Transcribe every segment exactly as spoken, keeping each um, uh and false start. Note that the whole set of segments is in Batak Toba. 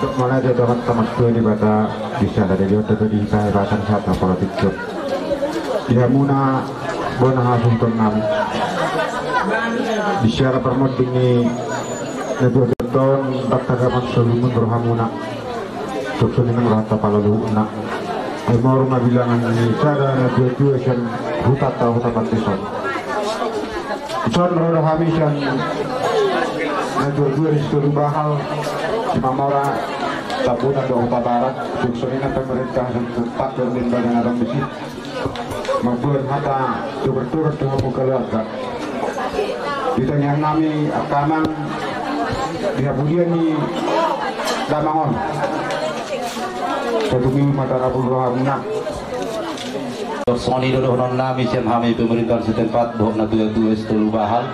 Mauliate tu Amanta Martua Debata, di sada dalion do di hita Debata sahat na pola tingkos. Di hamuna bona hasuhuton nami. Di siara parmonding ni na dua belas taon, banta gaman solumun rohamuna. Suksun inang rohanta pala luhutna. Ai maor ma bilangan ni sada na dua dua sian hutanta Huta Panteson. Ison ro do hami sian na dua dua di Sitolu Bahal, Simamora, Tambunan dohot Hutabarat, suksun inang pemerintah setempat dohot lembaga na adong disi. Mamboan hata tuker-tuker tu hamu keluarga. Di tangiang nami angka amang di hapudian ni damang on. Satu minggu mata rabun rohamuna. Songon i do dohonon nami sian hami pemerintahan setempat dohot na tua-tua Sitolu Bahal.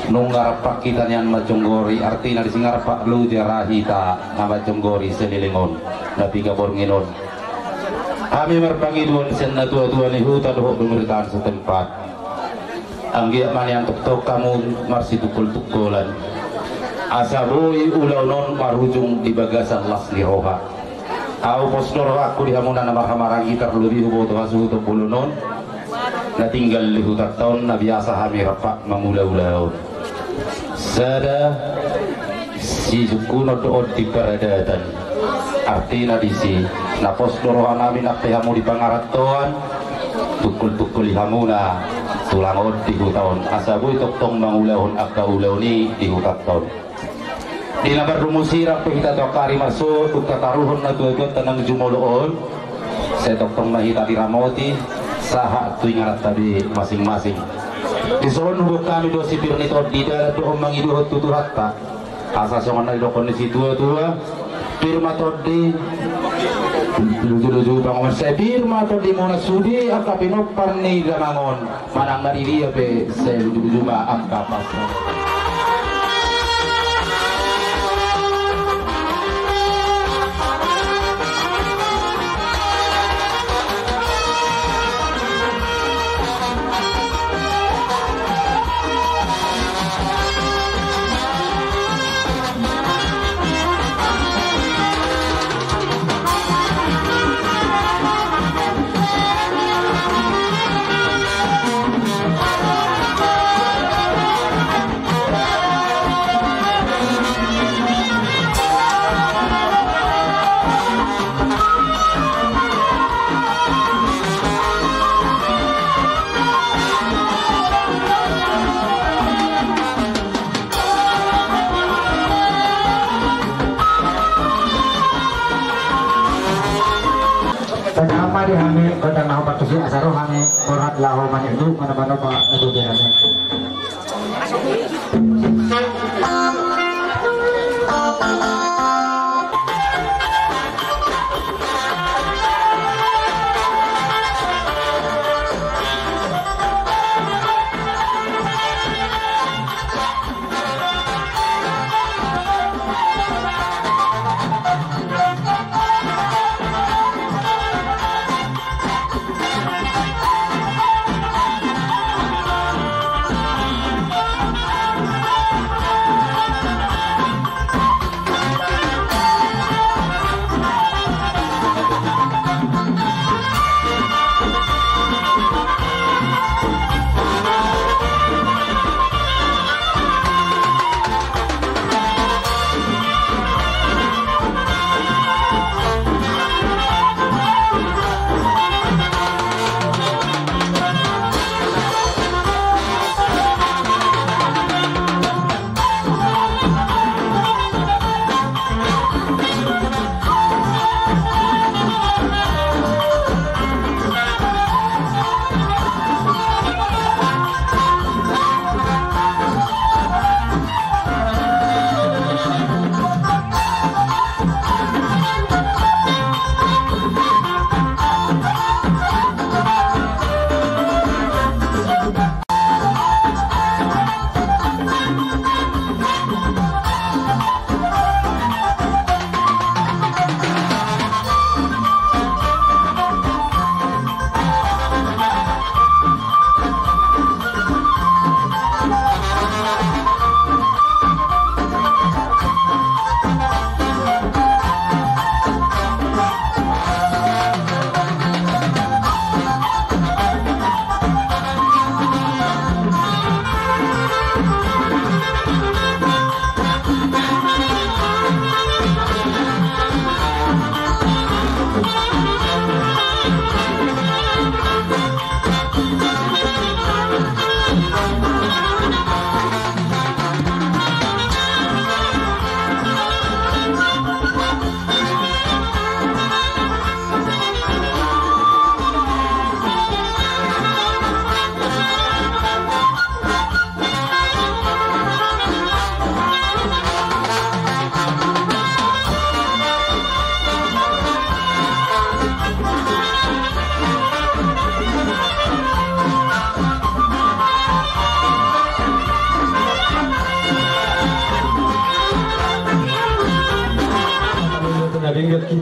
Nunga rap hita nian manjonggori, artina disi nunga rap loja ra hita na manjonggori saleleng on, na piga borngin on. Hami marpangidoan sian na tua-tua ni huta dohot pemerintahan setempat. Anggiat ma nian tongtong hamu marsitungkol-tungkolan. Asa boi ulaon on marujung di bagasan las ni roha. Ahu pos do rohangku di hamuna na marhahamaranggi, tarlobi huboto hasuhuton bolon on. Na tinggal di hutanta on na biasa hami rap mangula ulaon. Sada sisungkunon do on di paradatan. Artina disi, na pos do roha nami nang pe hamu di pangarantoan, tungkol-tungkoli hamuna tulang on di huta on. Asa boi tongtong mangulahon angka ulaon i di hutanta on. Di na mardomu sirang pe hita tu angka ari marsogot, dung tataruhon na tua-tuanta na jumolo on, sai tongtong ma hita diramoti, sahat tu ingananta be masing-masing. Dison huboan hami do si pir ni tondi, dalan do on mangidohon tu Tuhanta. Asa songon na didokkon ni situa-tua, pir ma tondi, luju-luju pangomoan, sai pir ma tondimuna sude angka pinompar ni damang on. Manang na di dia pe sai luju-luju ma angka pas. Tangihon ma di hami, tangihon ma di hami, asa ro hami borhat laho mangido, manambanama na dobe hami.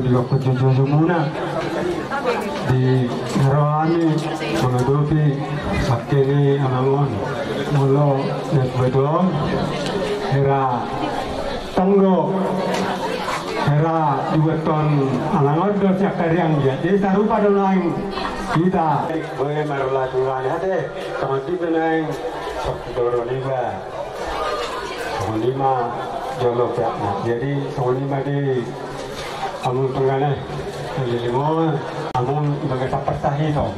di waktu jojo muna di rohani mengadopi pakai ni amangon. Molo net bedo hera tonggo hera dibuaton amangon do siak kariang dia. Jadi sarupa do lain kita. Boleh marlaku ngana deh. Sama tipe naeng. Doro niba. Songon i ma jolo pea. Jadi songon i ma di hamu tongga ne. Leleng on hamu ibagas saparsahiton.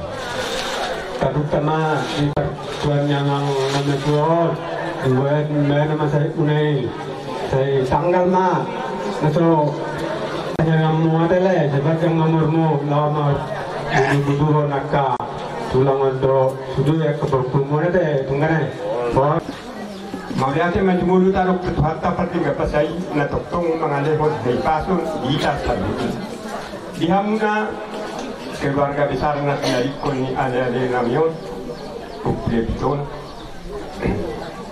Tadukta ma di partuan ni amang na matua on. Dibuat ma na masa i. Sai tanggal ma. Na so. Hanyang hamu ate le, sebat yang nomormu lawan ma. Budu-buduhon angka tulang on do. Sude angka parpulmuna te tongga ne. Mauliate ma jumolo tadok tu Tuhanta pardenggan basa i na tongtong mangalehon hahipason di hita saluhutna. Di hamuna keluarga besar na tinadingkon ni aleale nami on, Ompu Levitton,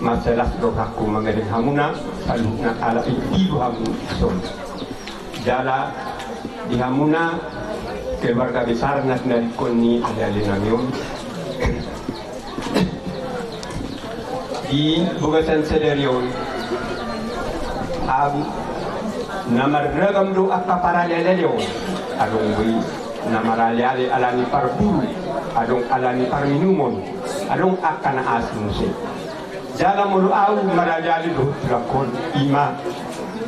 marsilas rohangku mangalean hamuna saluhutna ala i tilu hamu dison. Jala di hamuna keluarga besar na tinadingkon ni aleale nami on, di bagasan sadari on, abu na marragam do angka paraleale on. Adong do i na maraleale ala ni parburu, adong ala ni parminumon, adong angka na asing muse. Jala molo ahu maraleale dohot tulangkon, ima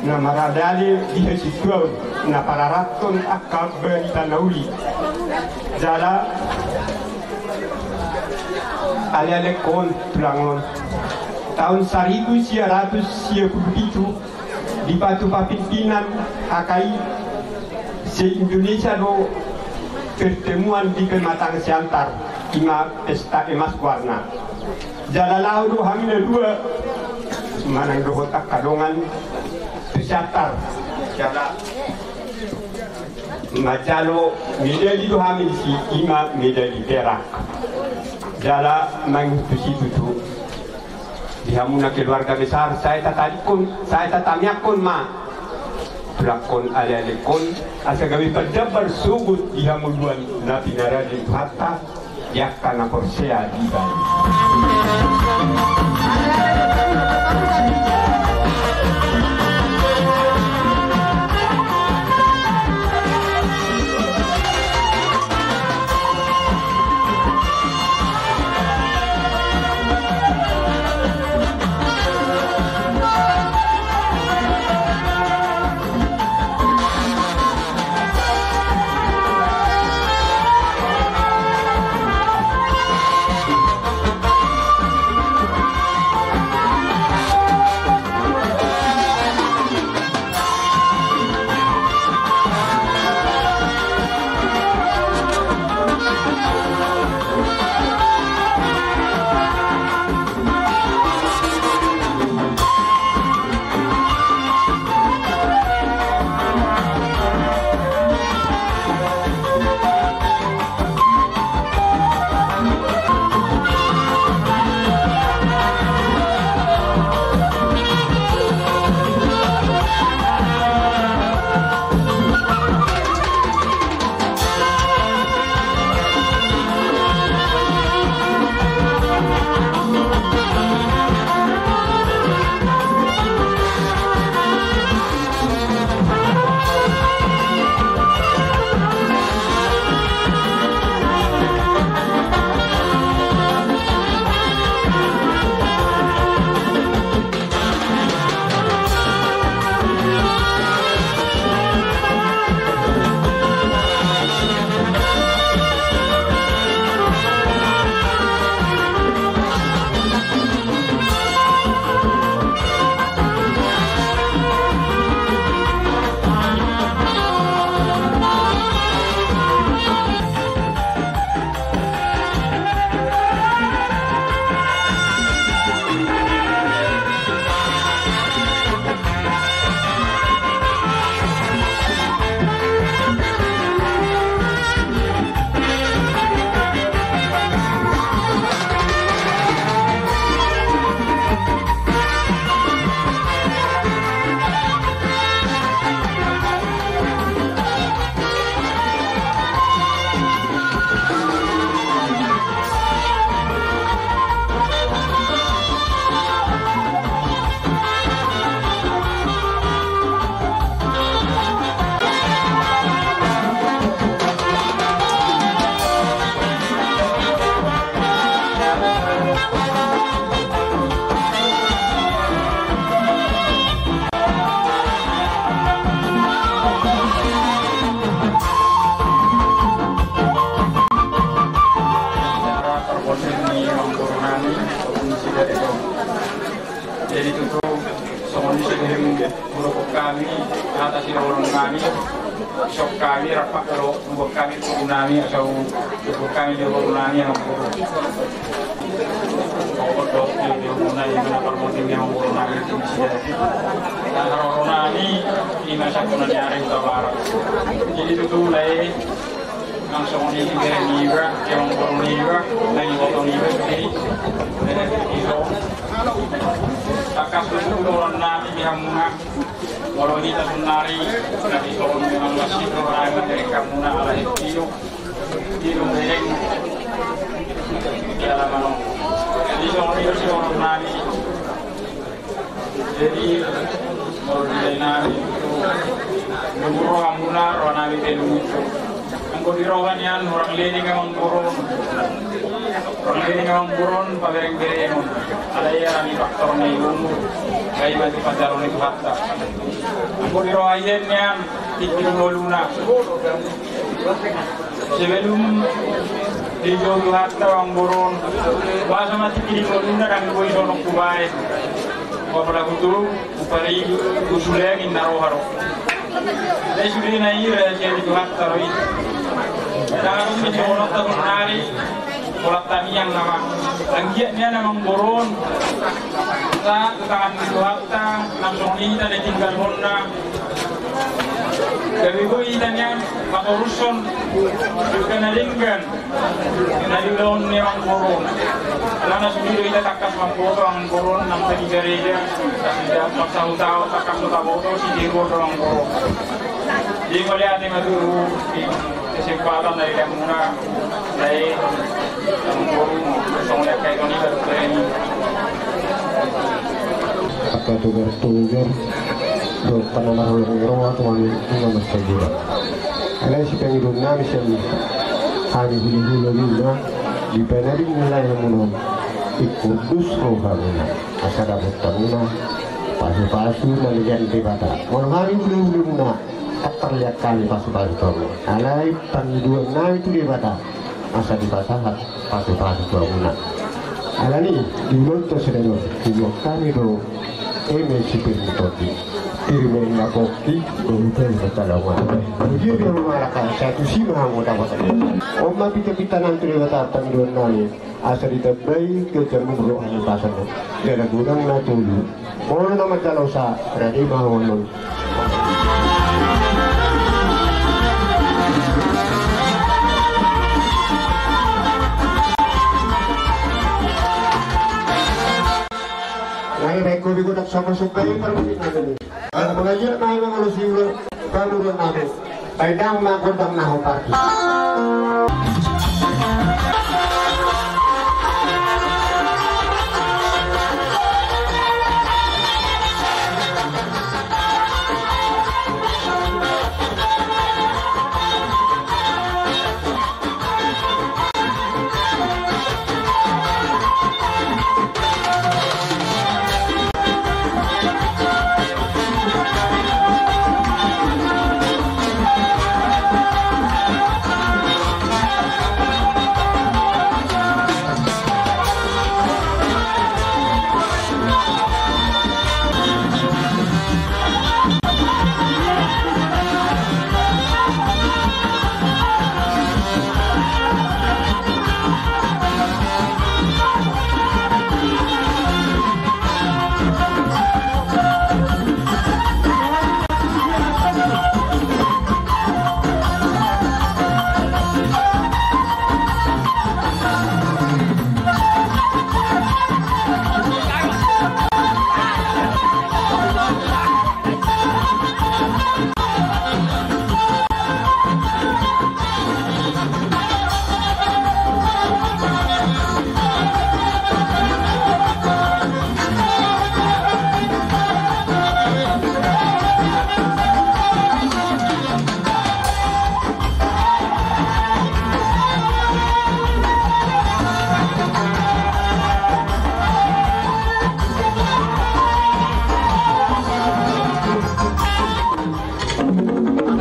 na maraleale di hasuhuton na pararathon angka barita na uli. Jala alealengkon tulang on, taon saribu sia ratus sia pulu pitu dipatupa pimpinan H K I se-Indonesia do pertemuan di Pematang Siantar, ima pesta emas goarna. Jala laho do hami na dua manang dohot angka dongan tu Siantar. Jala manjalo medali do hami disi, ima medali perak. Jala mangihuthon situtu di hamuna keluarga besar, sai tatadingkon, sai tatamiangkon ma tulangkon, alealengkon, asa gabe pandambar sogot di hangoluan na pinarade ni Tuhanta di angka na porsea di Ibana. Di sini, menurut kami, atas ini orang kami, sok kami rapat kalau buat kami turun nami atau buat kami dia baru nami yang Pokok dok di rumah ini, rumah parmoti yang rumah ini. Nah, rumah ini, ini masa guna nyari utama. Jadi itu tuh, lai, langsung di bere niba, yang baru niba, na iboto niba, jadi, eh, iso. Takas itu orang nami di hamuna. Molo hita saonari, na di soron memang masih orang nami dari hamuna ala itu. Di rumah ini, di halaman. Jadi, soalnya si orang nami. Jadi, molo di nami itu, nunggu rohamuna, roha nami telu itu. Anggo di roha nian, orang leleng amang boru on. Orang leleng amang boru on, pabereng-berengon. Alai ia nami faktor ni ilmu, kai batu pajaron itu hatta. Anggo di roha ian nian, tingki di ngoluna. Sebelum dijou Tuhanta amang boru on, boasa ma tingki di ngoluna ndang boi songon hubaen. Apala huturuk, huparigi, husulangi na roha do. Jadi sudena i rahasia ni Tuhanta do i. Ndang adong di songon on saonari. Pola tangiang nama. Anggiat nian amang boru on. Sa, tangan ni Tuhanta, langsung hita ditinggalhonna. Gabe boi hita nian, matorushon. Bukan na denggan. Na diulahon ni amang boru on. Alana sude do hita tangkas mamboto amang boru on, nang pe di gareja. Tangkas huta, tangkas huta boto, sitiruon do amang boru on. Jadi mauliate ma tutu. Kesempatan dari hamuna, dari Angka togar-togar dohot na marholong ni roha tu hami, nunga mansai godang. Alai sipangidoan nami sian hami hulahula, ima di panading ni lae muna on, ingkon dos rohamuna asa dapot hamuna pasupasu na legan Debata. Molo hami hulahula muna, tak tarlihat hami pasupasu tu hamuna. Alai pangidoan nami tu Debata, asa dipasahat pasupasu tu hamuna. Alani i, di ulaonta sadari on, huboan hami do eme si Pir ni tondi, pir ma inna pongki, dohot hutau na salongan. Molo dia dia mangalakan, sai tusi ma hamu dapot. On ma pinta-pinta nami tu Debata, pangidoan nami, asa ditambai ganjang umur dohot hahipason, jala godang na tolu. Molo na manjalo sa, rade ma hamu on. Nai baik kopi godang sama supai parmusin nami. Kalau pengajian nai mangalo siulo, pamuruan nami. Baen damang ma gondang na hombar.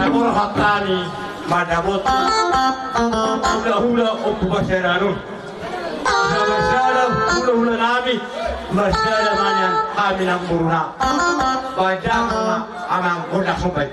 Na borhat hami mandapot hulahula Ompu Basera on. Marsada hulahula nami, marsada ma nian hami namboruna. Paja ma amang gondang somba i.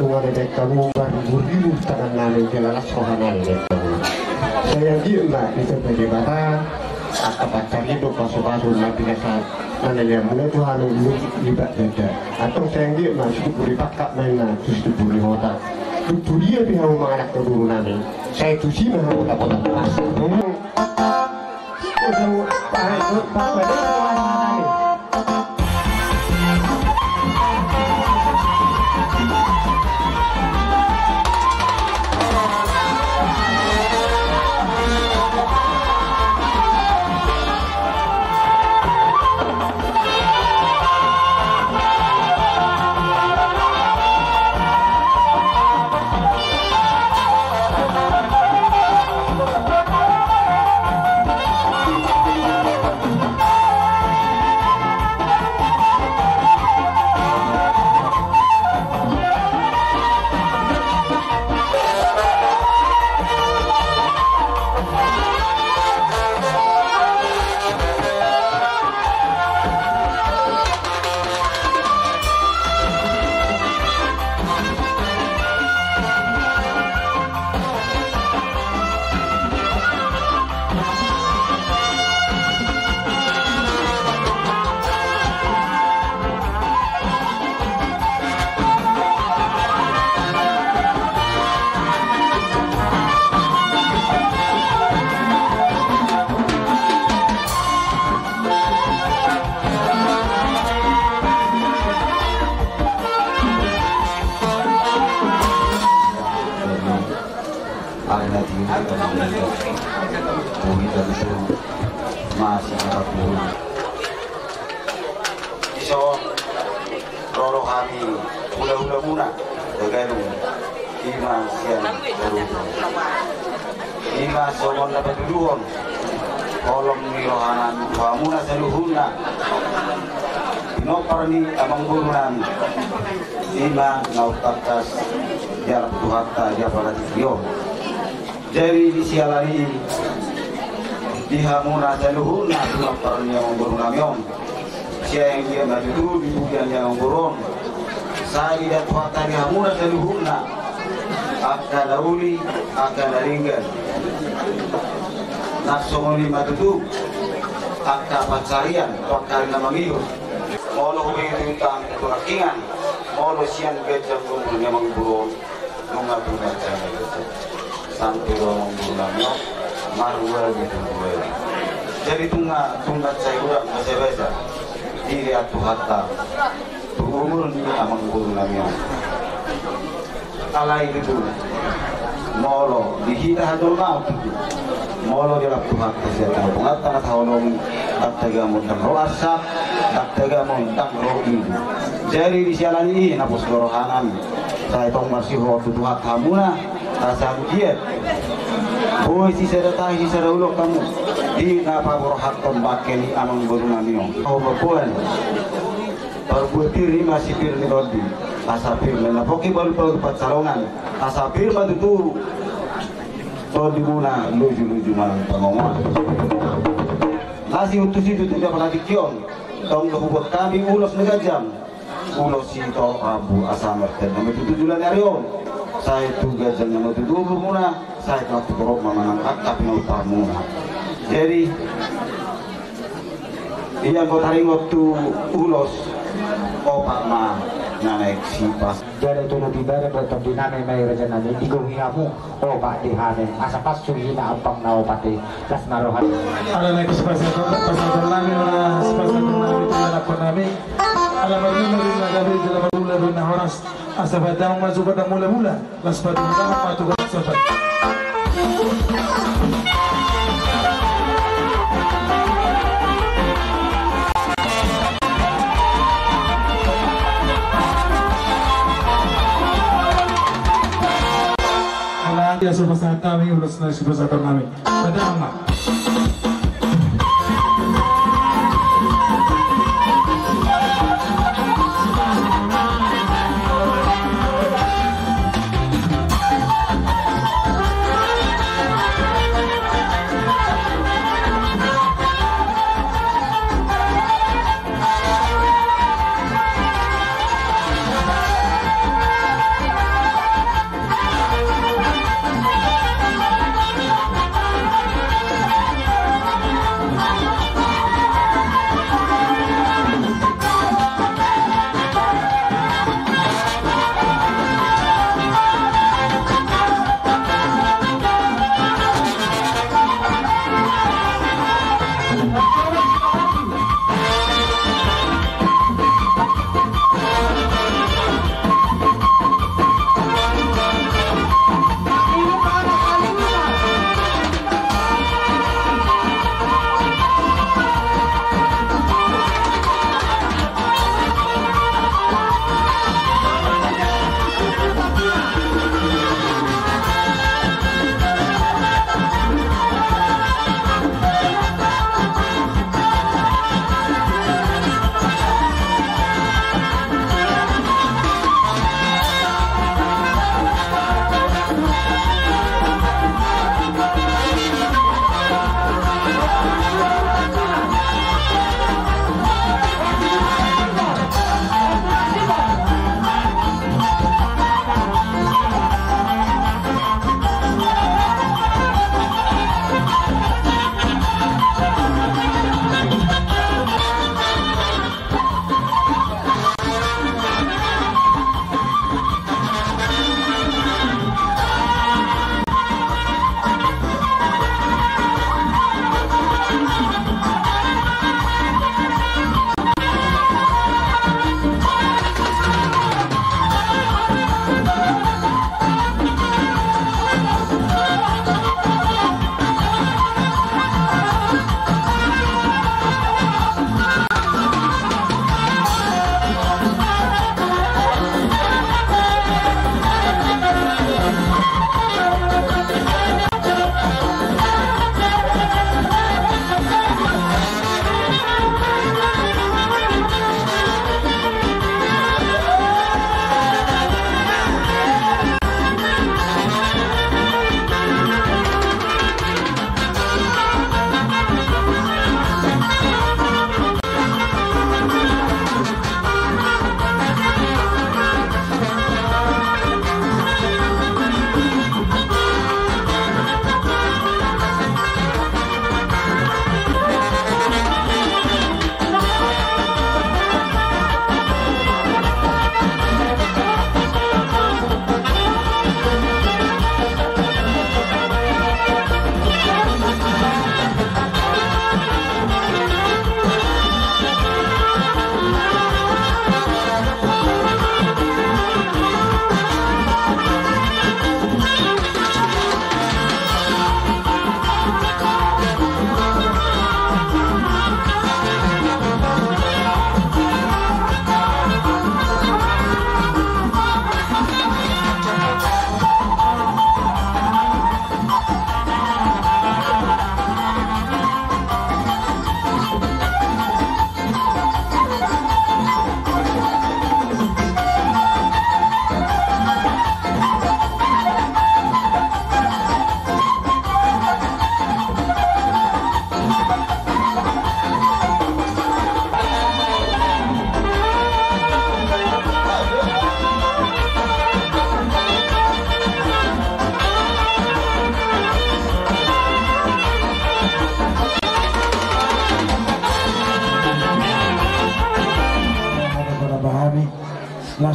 Nunga na dengka lubar ribu-ribu tangan nami jala las roha nami dengka. Sai anggiat ma ditambai Debata angka pansarian dohot pasupasu na pinasahat na nilehonmuna tu hami, lipat ganda. Antong sai anggiat ma situmbur ni pangkat ma inna tu situmbur ni hota. Tung tu dia pe hamu mangalangka boru nami, sai tusi ma hamu dapotan. Ari na tingki, boi talusu, masih na boi. Dison ro do hami hula-hulamuna, tagalung, ima sian Toruja. Ima songon na patuduhon holong ni rohanami tu hamuna saluhutna, pinompar ni amangborunami. Ima na umtangkas dialap Tuhanta di apala tingki on. Jadi di siala ni i, di hamuna saluhutna pinompar ni amangborunami on, sai anggiat ma tutu di pudian ni amangboru on sai didok Tuhanta di hamuna saluhutna angka na uli, angka na denggan. Nang songon i ma tutu angka pansarian tu angka ari na mangihut. Molo hubege tu indahan tu nangkiningan, molo sian ganjang ni amangboru on, nunga tunat sai na ganjang. Sampe do amangborunami on marua di tubuan. Jadi tunga, tunat sai urang basa-basa. Dilehon Tuhanta tu umur ni amangborunami on. Alai tutu, molo di hita hajolmaon tutu, molo dialap Tuhanta sian tano, tangkas taholongi, ndang tagamon ndang ro arsak, ndang tagamon ndang ro ilu. Jadi di siala ni i, na pos do rohanami, sai tong marsihohot tu Tuhanta hamuna, asa anggiat boi sisada tahi sisada ulaon hamu di na paborhathon bangke ni amangborunami on. Au bapuan, parbue pir i ma si pir ni tondi, asa pir ma na pongki balu-balu pansalongan, asa pir ma tutu tondimuna luju-luju manang pangomoan. Na sihuthus i tutu di apala tingki on, tong do hubuat hami ulos na ganjang. Ulos sitorop rambu asa marten nama tutu jala ni ari on. Sai tu ganjang nama tutu umurmuna, sai tu torop ma manang angka pinompar muna. Jadi ia anggo taringot tu ulos, opat ma na naeng sipas. Jala tu lobi badan do tondinami ma i rajanami, digohi hamu opat di hami asa pasu hita ampang na opat i. Las ma roha. Ala naeng sipasahat, pasahaton nami ma na sipasahaton nami tu anakkon nami. Ala marnina do na gabe jala marula do na horas. Asa bahen damang ma jugak na mula-mula. Las ma tu damang ma tu gabe sobat. Ala dia sipasahat nami ulos na sipasahaton nami. Bahen damang ma.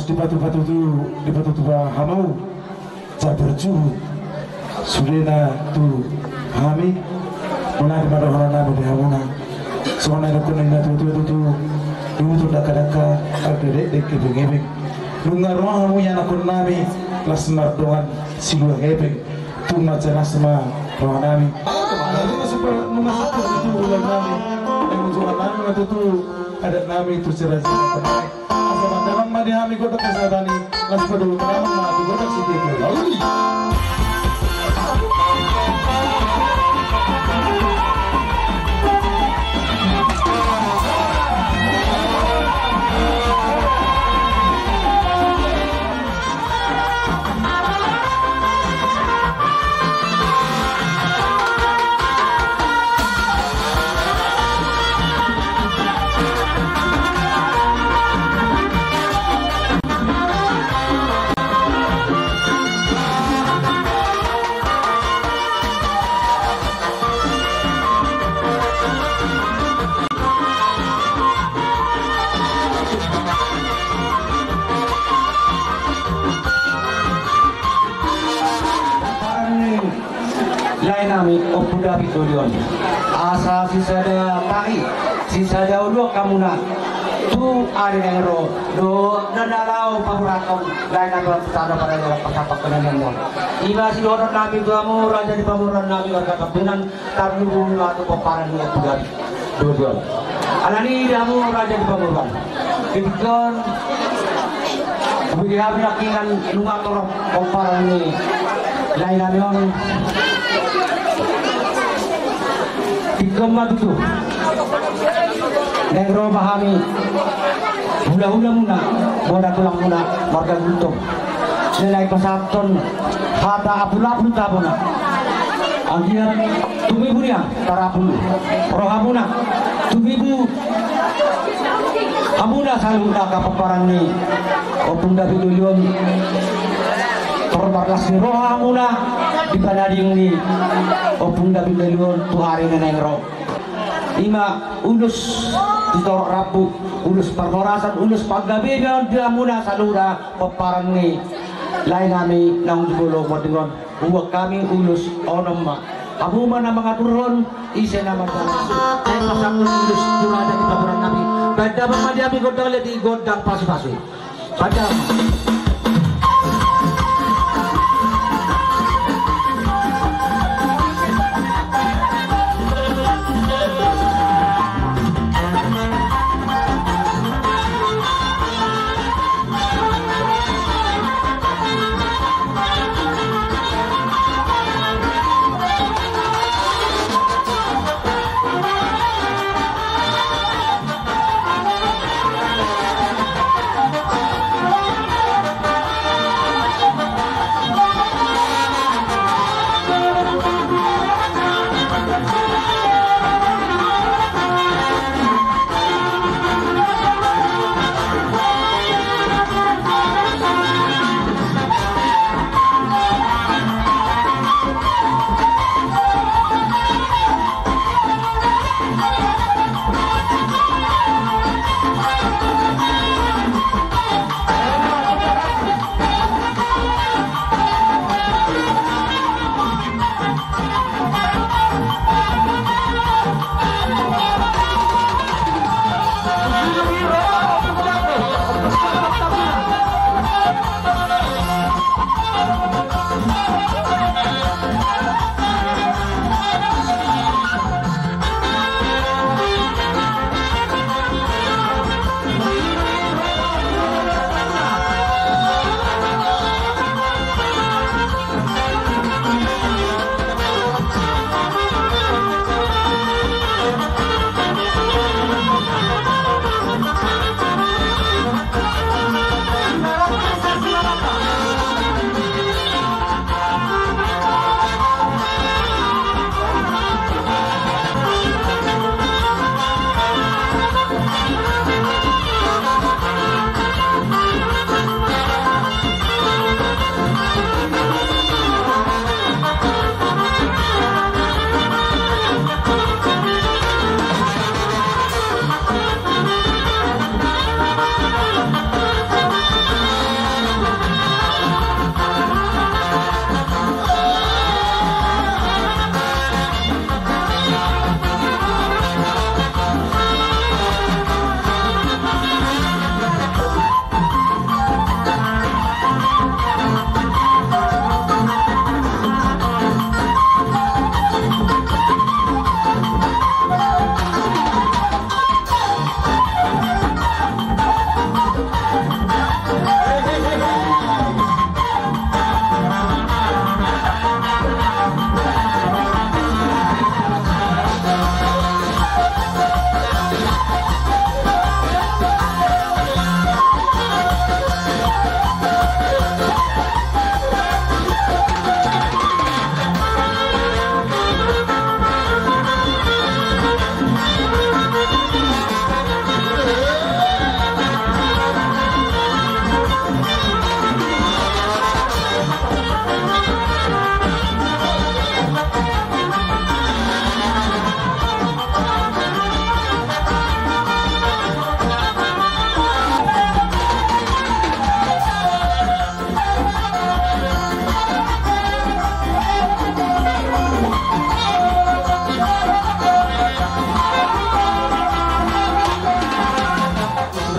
Dipatupa tutu, dipatupa hamu, jabar juhut sudena tu hami. Mauliate ma dohonon nami di hamuna. Songon na nidok ni na tuatua tutu, ihuthon dangkadangka, angka dekdek, hepeng-hepeng. Nunga ro hamu ianakhon nami, las mardongan siluang hepeng. Tung mansai las ma roha nami. Nunga super, nunga super tutu ulaon nami. Nunga super nami ma tutu adat nami tu sira-sira. Asa mandamang ma di hami godang kesehatan i, laos padomu damang ma tu godang sitiap ari. Lae nami Ompu David Dolion. Asa sisada tahi, sisada uluan hamuna tu ari na naeng ro, dohot na laho paboahon lae nami on, sada pada dalam pasapat kenanian on. Ima sidohonon nami tu hamu, raja ni pamoruon nami, warga Tambunan, tarlumobi ma tu pomparan ni Ompu David Dolion. Alani i, hamu raja ni pamoruon, di tingki on, hubege hami nangkiningan nunga torop pomparan ni lae nami on. Tingki on ma tutu naeng ro ma hami, hulahulamuna, bona tulangmuna, marga Gultom. Sai naeng pasahathon hata apulapul tu hamuna. Anggiat tumibu nian tarapul rohamuna, tumibu hamuna saluhutna angka pomparan ni Ompung David Dolion. Tor marlas ni roha hamuna di panading ni Ompung David Dolion tu ari na naeng ro. Ima ulos sitorop rambu, ulos parhorasan, ulos panggabean di hamuna saluhutna pomparan ni lae nami naung jumolo monding on. Huboan hami ulos onom ma. Hamu ma na mangaturhon, ise na manjalo. Sai pasahathon ulos tu raja ni pamoruon nami. Baen damang ma di hami gondang liat i, gondang pasupasu. Baen damang.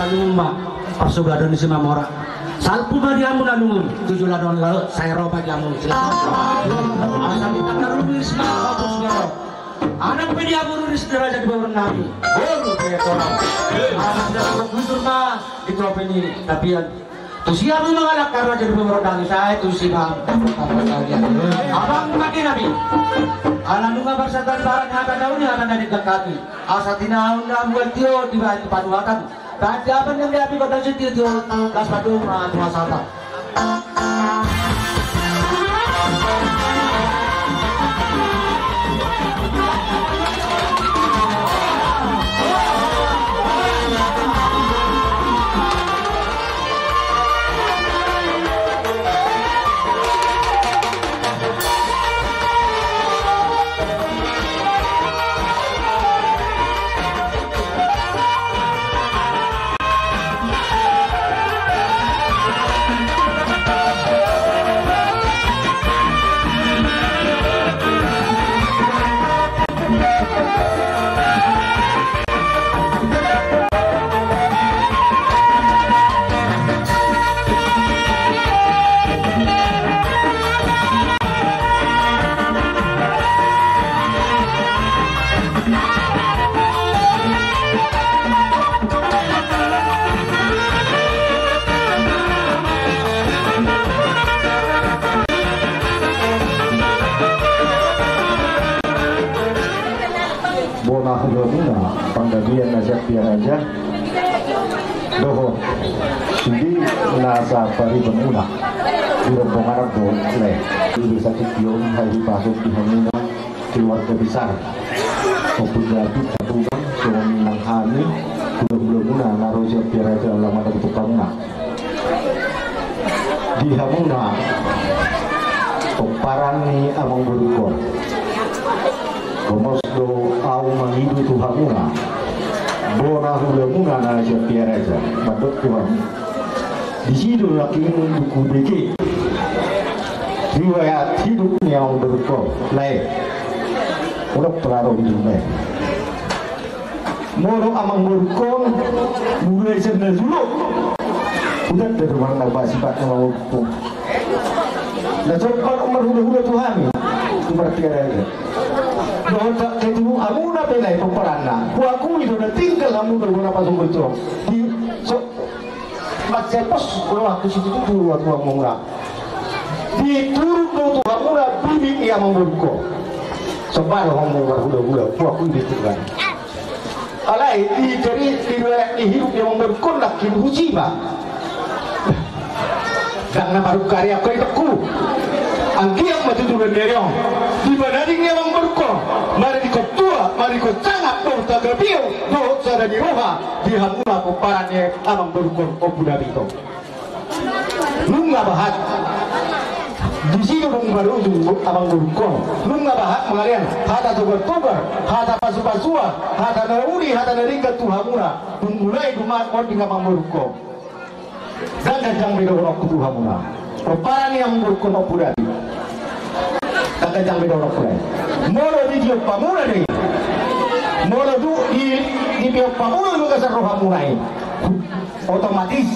Uma, parsugadon ni Simamora. Salpu ma di hamu na lungun, tu joloan on laho, sai ro ma di hamu, silahkan. Asa di tangan rumah, silahkan. Anak pe di hamu, Ruri, raja di baoran nami. Boru pe tolong. Anak dan bujur ma, di topi ni tapian. Tusi hamu mangalangka raja di baoran nami, sai tusi ma. Abang mati nami. Ala nunga barsatan baran hata daun, hata dari kaki. Asa tinaun na buat tio, di bahan panuatan. Tadi apa yang dia pikir dan setir tio, las padung, ah, kuasa apa? Bona hulamuna, panggabean na sian Piaraja, dohot sude na saparibanmuna di rombongan on do, Lae. Di desa Tikion, hai di pasuk di hamuna keluarga besar Ompu David Hatubuan, songon i nang hami, hulahulamuna na ro sian Piaraja, ala mata di hamuna. Di hamuna pomparan ni amangborungkon. Gomos do ahu mangido tu hamuna, bona hulamuna na sian Piaraja, mandok tu hamu. Disi do nangkin dungku bege riwayat hidup ni amangborungkon, Lae. Unang pola ro hidupna i. Molo amangborungkon, mulai sian na jolo. Udah dari mana basi bat na mangopung. Na coba marhulahula tu hami, tu martiara aja. Dohot ketubu hamuna pe, Lae, pomparanna. Huakui do na tinggal hamuna bona pasogor jo. Di so Mansai pos rohangku situtu tu atua muna. Diturun do tu hamuna bibit ni amangborungkon. Somba do hamu marhulahula, huakui do i. Alai di, jadi di riwayat ni hidup ni amangborungkon nangkin hujiba. Ndang na marungkari angka itongku. Anggiat ma tutu na niari on. Di bananing ni amangborungkon, maridikon tua, maridikon sangap, dohot hagabeon, dohot sada ni roha. Di hamuna pomparan ni amangborungkon Ompu David on. Nunga bahat. Disi do dung marujung amangborungkon. Nunga bahat mangalean hata togar-togar, hata pasu-pasuan, hata na uli, hata na denggan tu hamuna. Dung mulai dung maronding amangborungkon. Ndang ganjang be dohononku tu hamuna. Pomparan ni amangborungkon Ompu David. Ndang ganjang be dohononku, Lae. Molo ditiop hamuna do i. Molo dung di, ditiop hamuna do i bagasan rohamuna i. Otomatis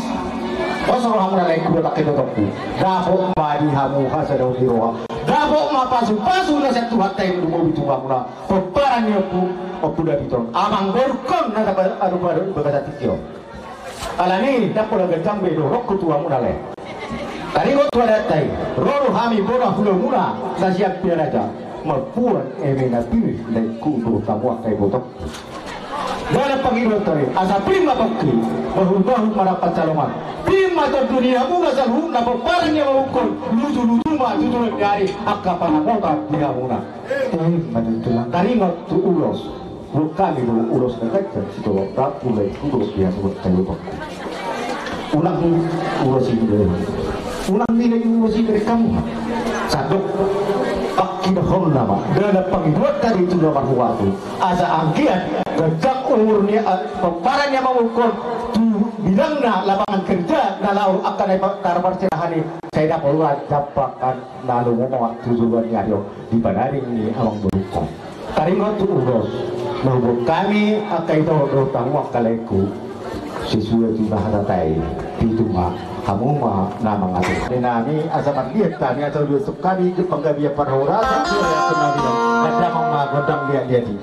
pos rohamuna, Lae, hudok angka itongku. Dapot ma di hamu hasadaon ni roha. Dapot ma pasu-pasu na sian Tuhanta i lumobi tu hamuna. Pomparan ni Ompu, Ompu David on. Amangborungkon na taba adu baru bagasan tingki on. Alani i, ndang pola ganjang be dohononku tu hamuna, Lae. Taringot tu adatta i, ro do hami bona hulamuna na sian Piaraja, mamboan eme na pir laengku dohot hamu angka ibotongku. Dalan pangidoan tadi, asa pir ma pongki, bahul-bahul ma rap pansalongan. Pir ma tondi ni hamuna saluhutna pomparan ni amangborungkon, luju-luju ma tutu na niari angka pangamotan di hamuna. Ima tutu. Taringot tu ulos. Buat hami do ulos na ganjang sitolop rambu laengku dohot di hamu angka ibotongku. Unang ulos i do. Unang nilai ulos i do hamu. Sandok pangidoanna ma. Dalan pangidoan tadi tu na marhuaku. Asa anggiat ganjang umur ni, ah, pomparan ni amangborungkon tu bidangna lapangan kerja na laho angka na tarparserahan i. Sai dapot jampangan na lomo ma tu joloan ni ari on di bananing ni amangborungkon. Taringot tu ulos na huboan hami angka ito dohot hamu angka laengku. Sesuai tu hata tahi, pitu ma, hamu ma na mangatur. Di nami asa marliat hami, asa uli sungkami panggabean parhorasan. Sude tu nami, na damang ma gondang liat-liat i.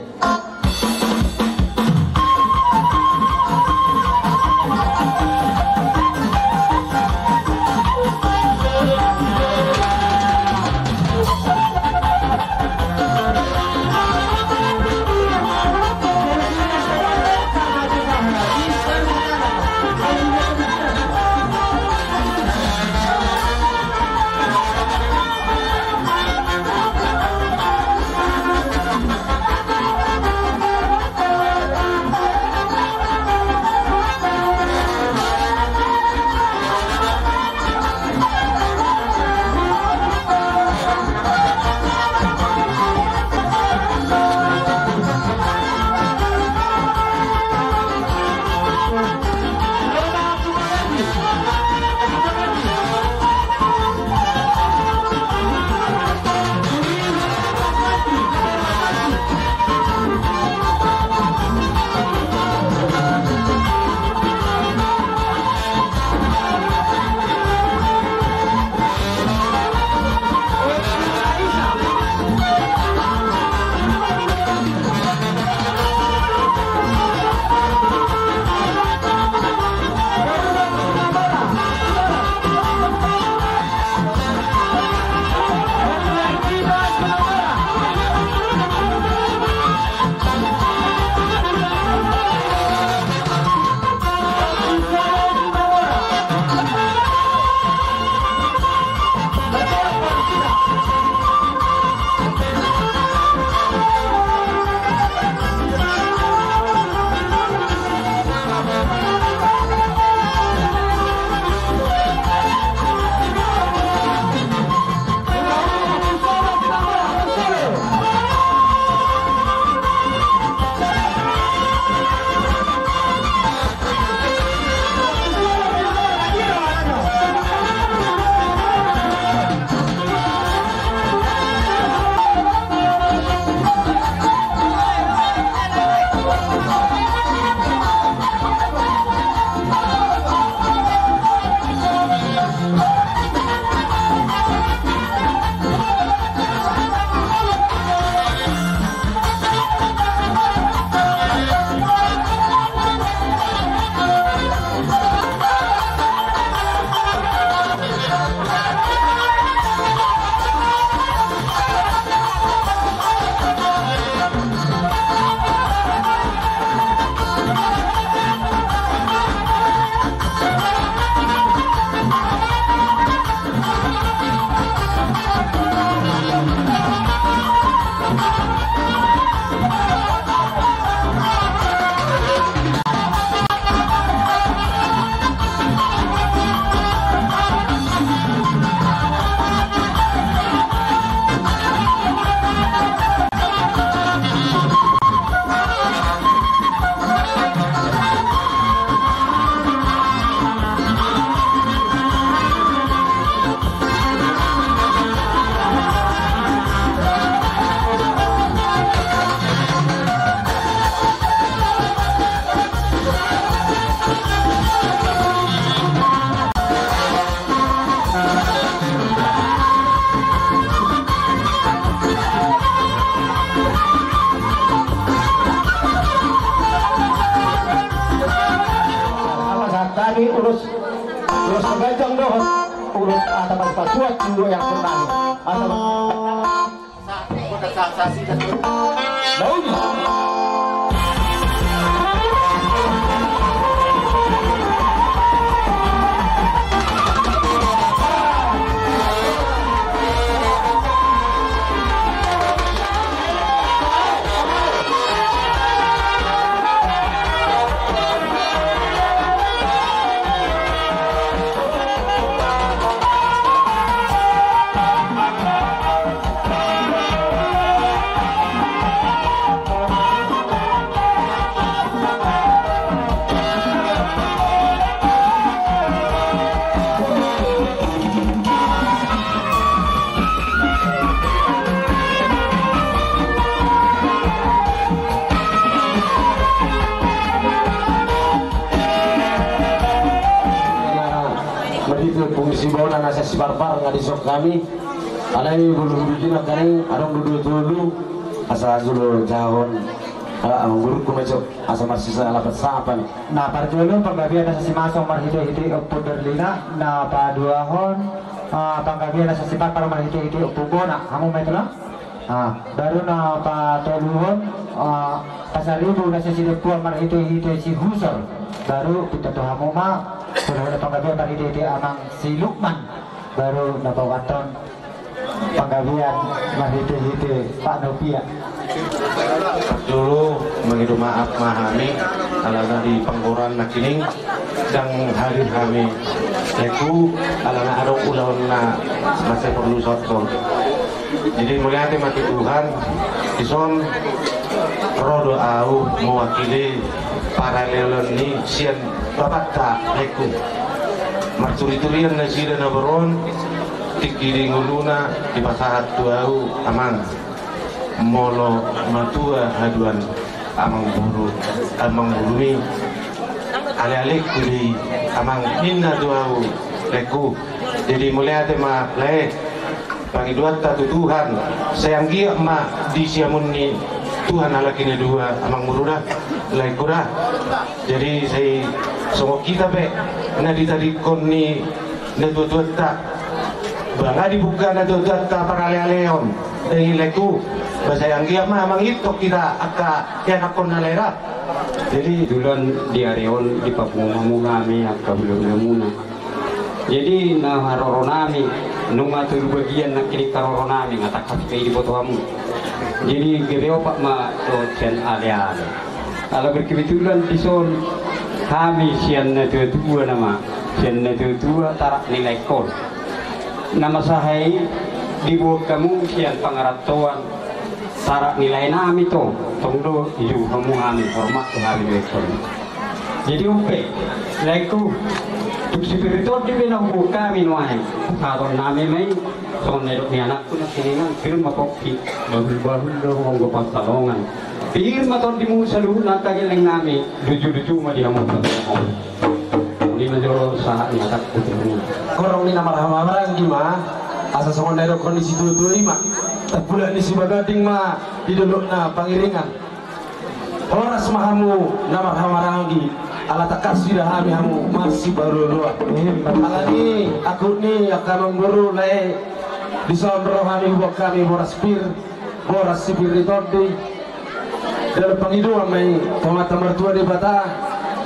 Apa sahat hami ulos, ulos pangganjang dohot ulos asa pasu-pasuan tu yang senang. Asa Pung di Sibona na sian Siparpar nga dison hami. Alai bulu hududina kani adong do dua tolu. Asa jolo jahon. Ala amang guru ku majo. Asa marsisa lapat sapa ni. Na parjolo panggabean na sian Simasong marhite-hite Ompu Berlina, na paduahon, ah, panggabean na sian Siparpar marhite-hite Ompu Bona. Hamu ma i tulang? Ah, baru na patoluhon, ah, Pasaribu na sian Sidempuan marhite-hite si Husor. Baru pinta tu hamu ma, sudah ada panggabean marhite-hite Amang si Lukman. Baru na paopathon panggabean marhite-hite Pak Nopia. Dulu mangido maaf ma hami, alana di panggoran na kining, dang hadir hami. Laengku, alana adong ulaon na masa porlu soto. Jadi mauliate ma tu Tuhan, dison ro do au mewakili paralealon ni sian bapakta laengku. Marturi-turian nasida na borun, tingki di ngoluna dipasahat tu au amang. Molo matua haduan amang boru, amang borumi, ale-alengku do i amang ninna tu au laengku. Jadi mauliate ma lae. Pangidoanta tu Tuhan, sai anggiat ma disi hamu ni Tuhan halak i na dua amang boru da, laengku da. Jadi sai songon hita pe na ditadingkon ni natua-tuanta. Ba nga dibuka natua-tuanta paralealeon. Eh, laengku, ba sai anggiat ma mangintong hita angka ianakhon na lae da. Jadi tulan di ari on dipapungu hamu hami angka hula-hulamuna. Jadi na haroronami, nunga tolu bagian nangkining haroronami, nga tangkas pe i diboto hamu. Jadi gabe opat ma dohot sian ale-ale. Ala berkebetulan dison hami sian natua-tua nama, sian natua-tua tarak ni laengkon. Na masa i diboan hamu sian pangarantoan tarak ni laenami tong, tong do dijou hamu hami, hormat do hami dohot hamu. Jadi on pe, laengku, tung si Pir ni Tondi pe na huboan hami nuaeng. Hatahononnami ma i, songon na nidok ni anakku na siningan, pir ma pongki, bahul-bahul do manggo pansalongan. Pir ma tondimu saluhutna angka gellengnami, luju-luju ma di hamu. Uli ma jolo sahat ni hatangku tu hamu. Horong ni na marhaha-maranggi ma, asa songon na nidokhon ni situatua i ma. Tapulak ni Sibaganding ma di dolok na pangiringan. Horas ma hamu na marhaha-maranggi, ala tangkas huida hami hamu marsipaolo-oloan. Alani i, angkup ni angka amang boru, lae, dison ro hami, huboan hami boras pir, boras si Pir ni Tondi. Dalan pangidoan ma i tu Amanta Martua Debata,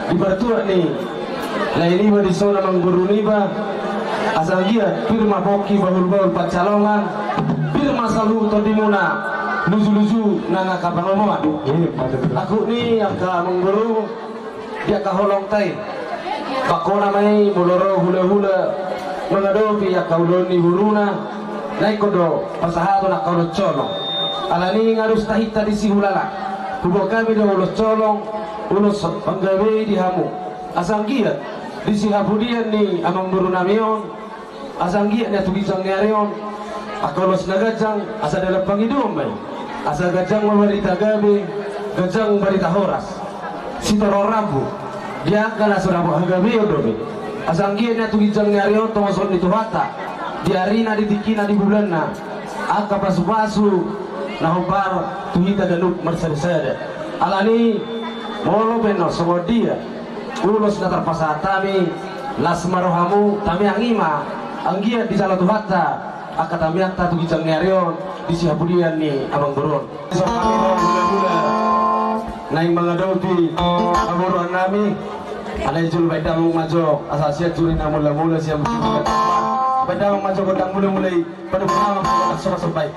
di partuat ni lae niba dison, amang boru niba, asa anggiat pir ma pongki, bahul-bahul pansalongan, pir ma saluhut tondimuna, luju-luju nang angka pangomoan. Angkup ni angka amang boru, di angka holongta i. Bangkona ma i molo ro hula-hula mangadopi angka ulaon ni boruna, na ingkon do pasahaton angka ulos holong. Alani nga dos tahinta disi hulala. Huboan hami do ulos holong, ulos panggabean i di hamu. Asa anggiat di sihapudian ni amang borunami on, asa anggiat na tu ginjang ni ari on, angka ulos na ganjang, asa dalan pangidoan ma i. Asa ganjang ma barita gabe, ganjang barita horas. Sitorop rambu, di angka na so dapot hagabeon dope. Asa anggiat na tu ginjang ni ari on tongoson ni Tuhanta, di arina, di tingkina, di bulanna, angka pasu-pasu na hombar tu hita ganup marsada-sada. Alani, molo pe na songon dia ulos na tarpasahat hami, las ma rohamu, tamiang i ma, anggiat dijalo Tuhanta angka tamiangta tu ginjang ni ari on, di sihapudian ni amang boru on. Songon i ma hula-hula naeng mangadopi haboruannami, alai jolo baen damang ma jo, asa sian juri na mula-mula sian musim. Baen damang ma jo gondang mula-mula i. Pada mula-mula, sobat-sobat.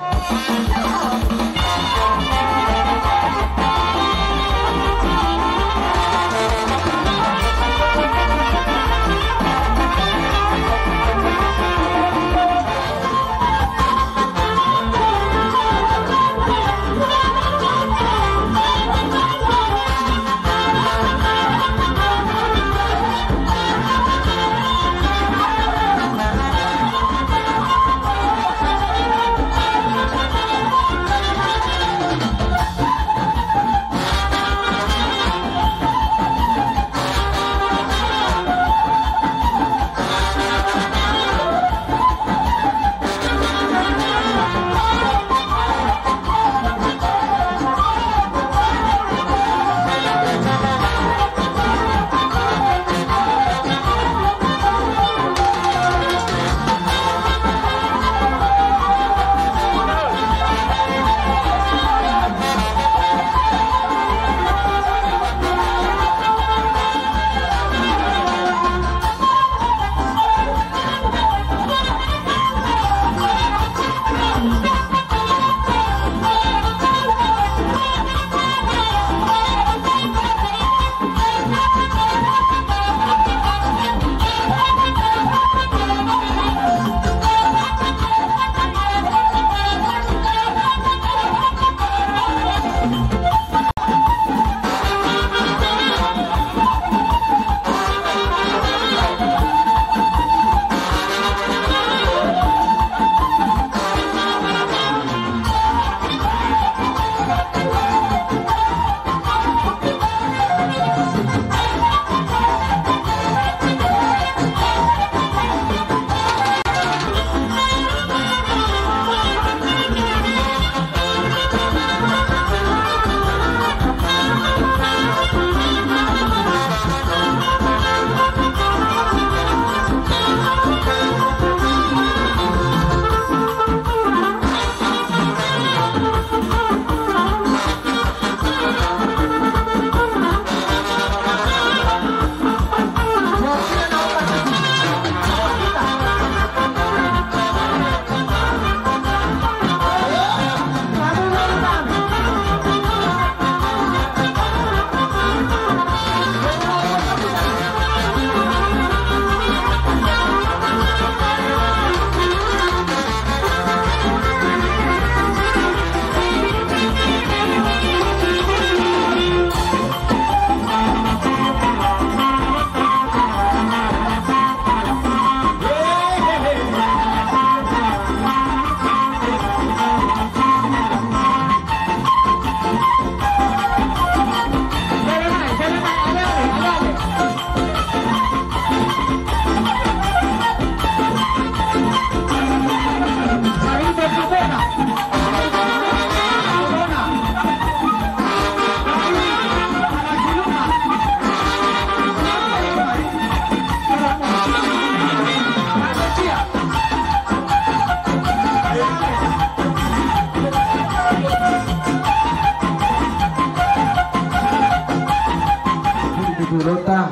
Ulaonta,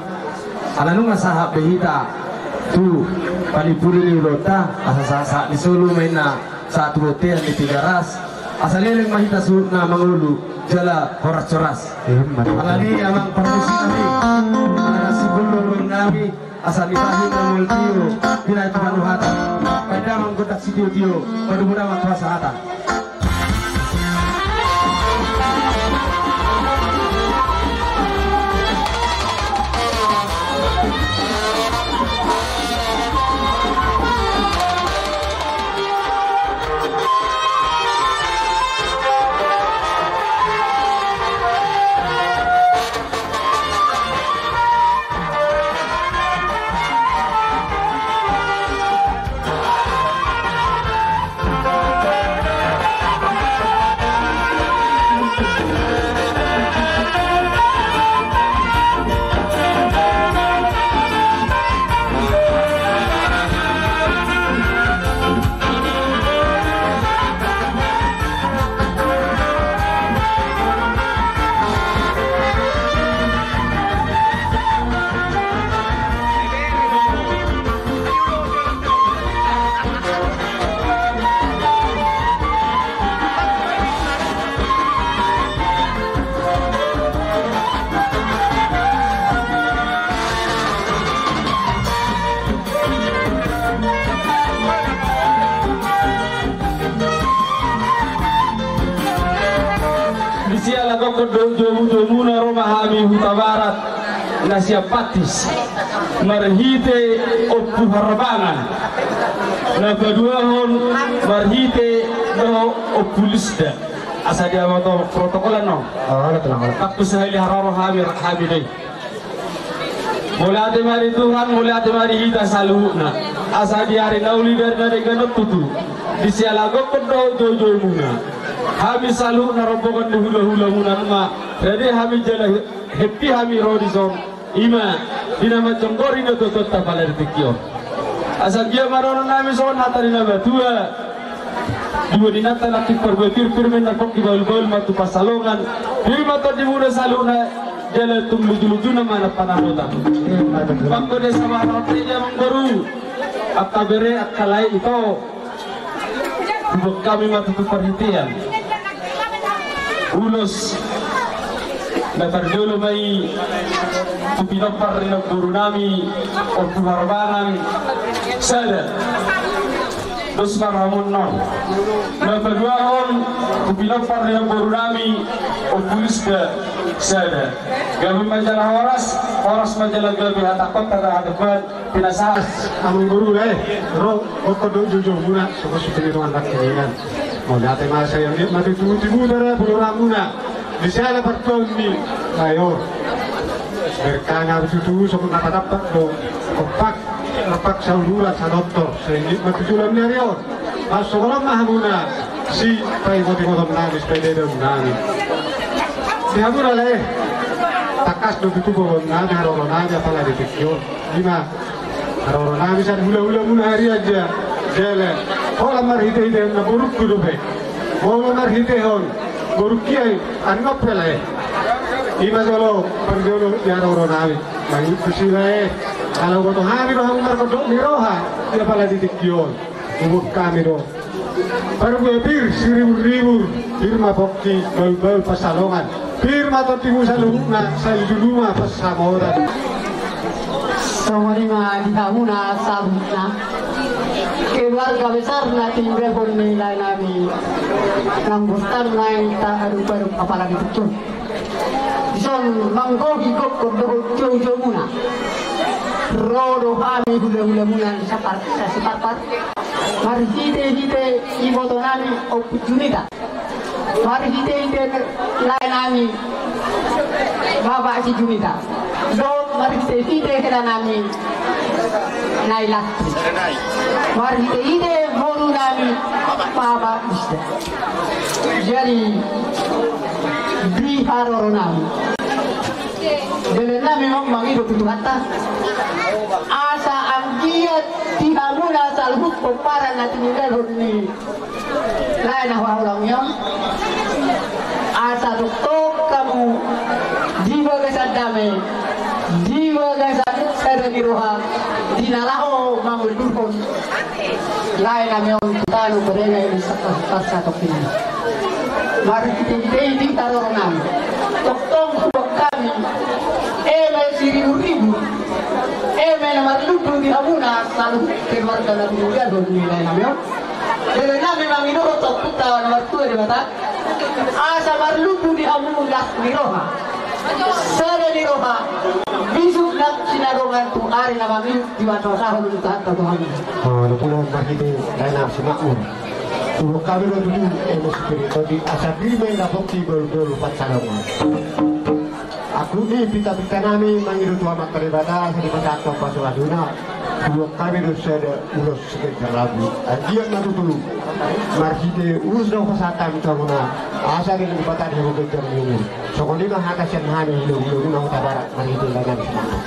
ala nunga sahat be hita tu panimpuli ni ulaonta, asa sahat-sahat ni solu ma inna sahat tu bontean ni Tigaras, asa leleng ma hita suhutna mangolu jala horas-horas. Alani amang parmusik nami, ala simbol lorong nami, asa dipahi na mol tio, binahen Tuhan hata. Baen damang gondang sitio-tio, padomu damang tu hasahatan. Di siala gokkon dohot joumu-joumuna ro ma hami Hutabarat na sian Pattis marhite Ompu Harbangan, na paduahon marhite dohot Ompu Lisda. Asa diboto protokolan on. Olo, tenang, olo. Pakku sahali haroro hami, hami do i. Mauliate ma di Tuhan, mauliate ma di hita saluhutna. Asa di ari na uli, di ari na denggan on tutu, di siala gokkon dohot joujoumuna, hami saluhutna rombongan ni hulahulamuna nunga rade hami jala heppi hami ro dison. Ima di na manjonggori do totonta pala di tingki on. Asa anggiat ma dohonon nami songon hata ni na matua: Dua ni nanta nangkin parbue pir, pir ma inna pongki, bahulbahul ma tu pansalongan. Pir ma tondimuna saluhutna, jala tung lujulujuna ma na panamotan. Panggo desa barat reja, amangboru, angka bere, angka lae, ito. Huboan hami ma tutu parhitean ulos na parjolo ma i tu pinompar ni namboru nami Ompu Harbangan sada, dos ma rohamuna on. Na paduahon tu pinompar ni namboru nami Ompu Lisda sada. Gabe ma jala horas, horas ma jala gabe, hatangkon hata-hata Tuhan. Pinasahat amangboru, lae, ro gokkon dohot joujoumuna, songon sipinirungan nangkiningan. Mauliate ma, sai anggiat ma tutu tibu da ra poloramuna di siala partuaon ni lae on. Berkah nami tutu, songon na patampak do kompak, kompak sauluran satontor, sai anggiat ma tutu lam ni ari on. Pas songon on ma hamuna sipaingot-ingoton nami, sipaida-idaon nami. Di hamuna, lae, tangkas do tutu bolon nami, haroro nami apala di tingki on. Ima haroro nami sian hulahulamuna harian ja, jala holan marhitehite namborungku dope. Molo marhitehon borungki, ai annon pe, lae. Ima jolo parjolo ni haroro nami. Mangihut tusi, lae, ala huboto hami do hamu margondok ni roha di apala di tingki on. Huboan hami do parbue pir siriburribur, pir ma pongki, bahulbahul pansalongan, pir ma tondimu saluhutna, sai julu ma pansamotan. Songon i ma di hamuna saluhutna, keluarga besar na tininggalhon ni lae nami, nang bortan na i taadop-adop apala di tingki on. Dison manggohi gokkon dohot joujoumuna, ro do hami hulahulamuna Sipar-Sipar, marhitehite iboto nami Ompu Junita, marhitehite lae nami Bapak Sijunita, dohot marhitehite hela nami Nai Lastri, marhitehite boru nami Bapak Lisda. Jadi di haroro nami, bere nami ma mangido tu Tuhanta, asa anggiat di hamuna saluhut pomparan na tininggalhon ni lae na huhaholongi on, asa tongtong hamu di bagasan dame, Di bagasan sada ni roha di na laho mangundurhon lae nami on tu tano Berenai di Pasatokina. Marhitehite i di haroro nami, tongtong huboan hami eme siriburibu, eme na marlundu di hamuna saluhut keluarga na tinggolhon ni lae nami on. Bere nami mangido tu Ompunta na martua Debata, asa marlundu di hamu las ni roha, sada ni roha, bisuk nang sinadongan tu ari na mangihut di wasawasahon ni Tuhanta tu hamu. Oh, na pula marhite lae nami si Makmur. Tuduhon hami do tutu eme sipir i tondi asa pir ma i na pongki golgol pansalongan. Angkup ni pitapita nami mangido tu Amanta Debata asa dipasahat pasu-pasuna. Tuduhon hami do sada ulos siganjang rambu. Anggiat ma tutu marhite ulos na hupasahat hami tu hamuna asa denggan dipatani hamu ganjang ni umur. Songon i ma hata sian hami, hilo-hilo ni ma huta barat marhite lae nami si Makmur.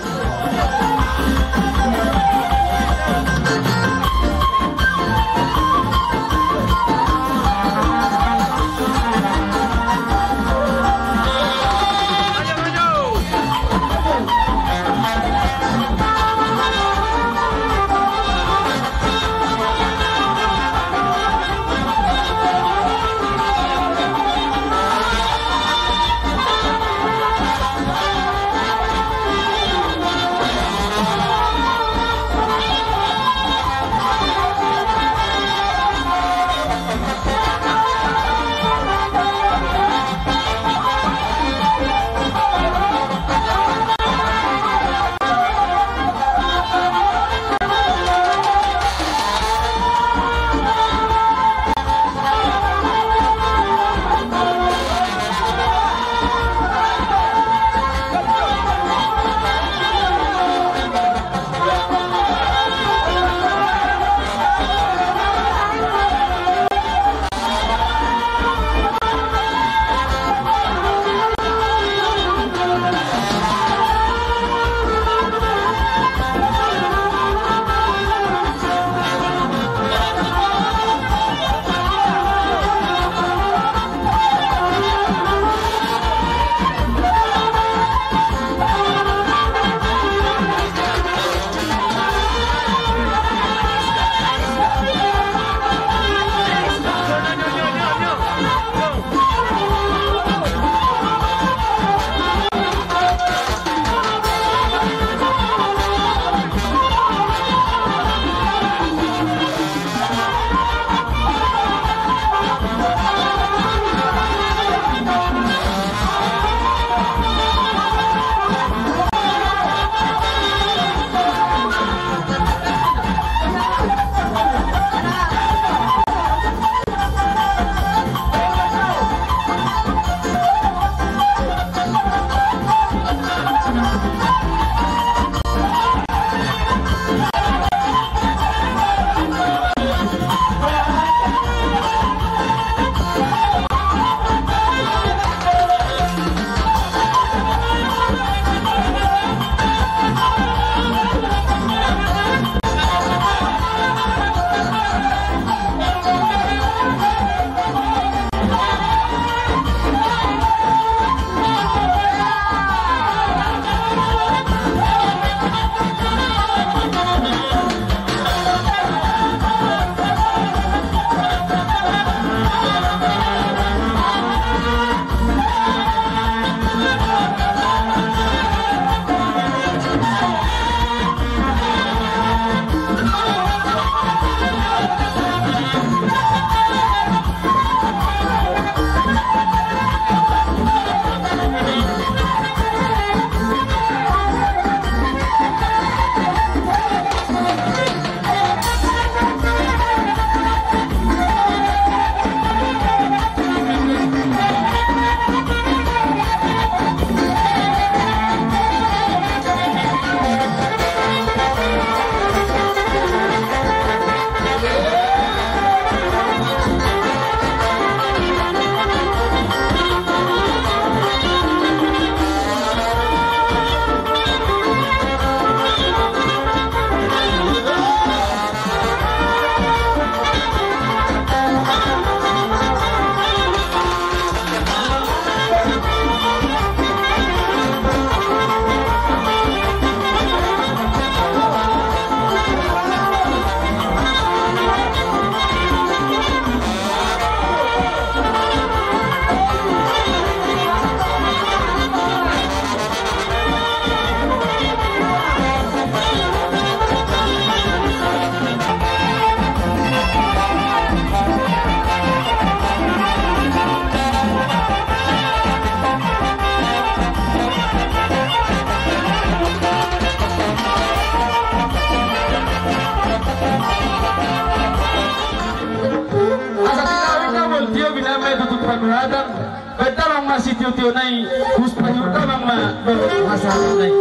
Baen damang ma sitiotio nai, hupasahat damang ma dohot hasahatan nai.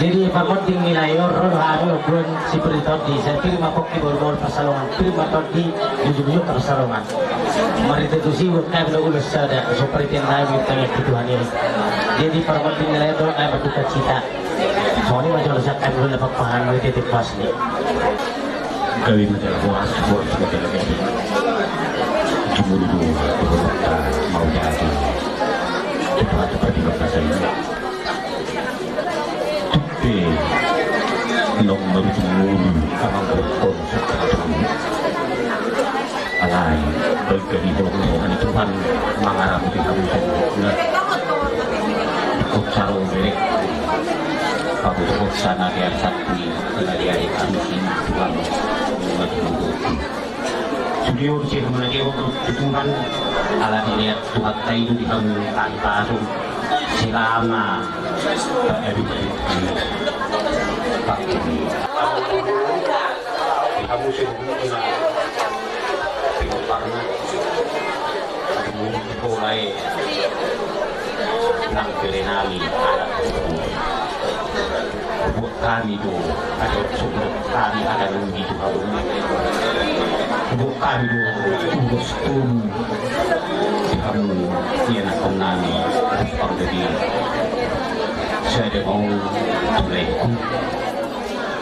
Jadi parmonding ni lae on, ro do hami ompuan si Pir Tondi, sai pir ma pongki boru-boru Pansalongan, pir ma tondi, bujur-bujur Pansalongan. Marhite tusi, buat hami do ulos sada, so parhitean nami tangiang tu Tuhan i. Jadi parmonding ni lae on, dohot nai ma sukacita. Songon i ma jolo sian hami, olo na pangkahan ma di titik pas ni. Gabe ma jala horas, horas ma jala gabe. Jumolo do, jumolo do, mau jadi. Cepat-cepat di masa ini. Tung pe naung marujung ngolu amang boruhon sangkatuluk. Alai baen gabe holong ni roha ni Tuhan mangaramoti hamu saluhutna. Ingkon saro berek pabotohon sana di ari Sabtu i, sana di ari Kamis i, Tuhan. Sude on sian hamu na dihot tu Tuhan, ala ni lean Tuhanta i do di hamu tahi pasu selama tadabit. Di hamu saluhutna, di parna, di bola e, nang bere nami adat. Buat hami do, asa sumber hami akan uji tu hamu. Buat hami do, ulos tolu. Hamu, ianakhon nami, panggabean. Sada ma on tu laengku.